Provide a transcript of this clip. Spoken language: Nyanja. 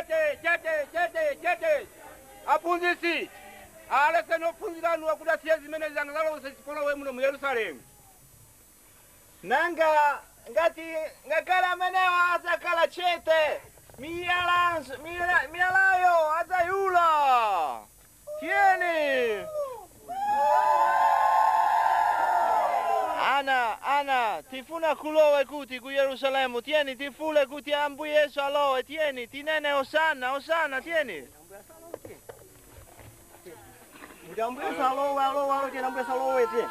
Chete, chete, chete, chete. Aphunzitsi, aleseni ophunzira anuwa kuti asiye zimene zangazalowetsa chipolowe muno mu Yerusalemu. Nanga ngati ngakhale amenewa adzakhala chete, miyalayo adzayula. Tiyeni. Ana, ana, tifuna kulowe kuti ku Yerusalemu, tieni tifule kuti Ambuye Yesu alowe, tieni tinene Osana, Osana, tieni. Kuti Ambuye Yesu alowe, alowe, alowe, tieni Ambuye Yesu alowe, tieni.